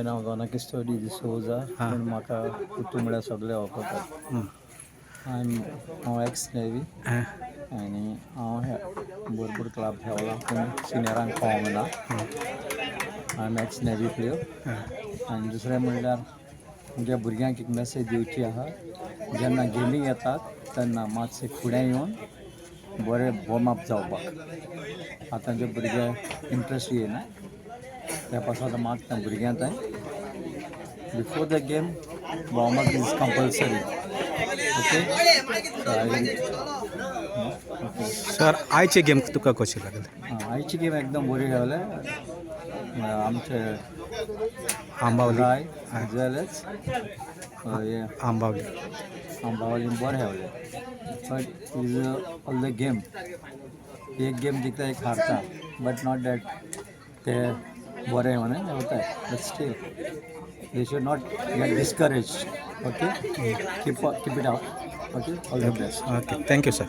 नांव दोनाकिस्तोडी डिसोजा, पूण म्हाका पुतू म्हळ्यार सगळे वळखतात. हांव एक्स नेवी आनी हांव भरपूर क्लब खेळला, पूण सिनियरांक पावंक ना. I am ex Navy player. आनी दुसरें म्हणल्यार म्हज्या भुरग्यांक एक मॅसेज दिवची आहा, जेन्ना गेमी येतात तेन्ना मातशें फुडें येवन बरें वॉर्म अप जावपाक. आतांचे भुरगे इंट्रस्ट येयना, त्या पासत मात त्या भुरग्यांक before the game warm up is compulsory, okay? Okay. Sir, आयचे गेम तुका कशी लागले? आयची गेम एकदम बरी खेळले आमचे आंबावली. राय एज वेल एज हे. आंबावली. आंबावली बरें खेळले, but is all the game. एक गेम जिखता, एक हारता, बट not that ते बरें म्हणून वताय, but still they should not get discourage, okay? Keep keep it up, okay? All the best. Okay, thank you sir.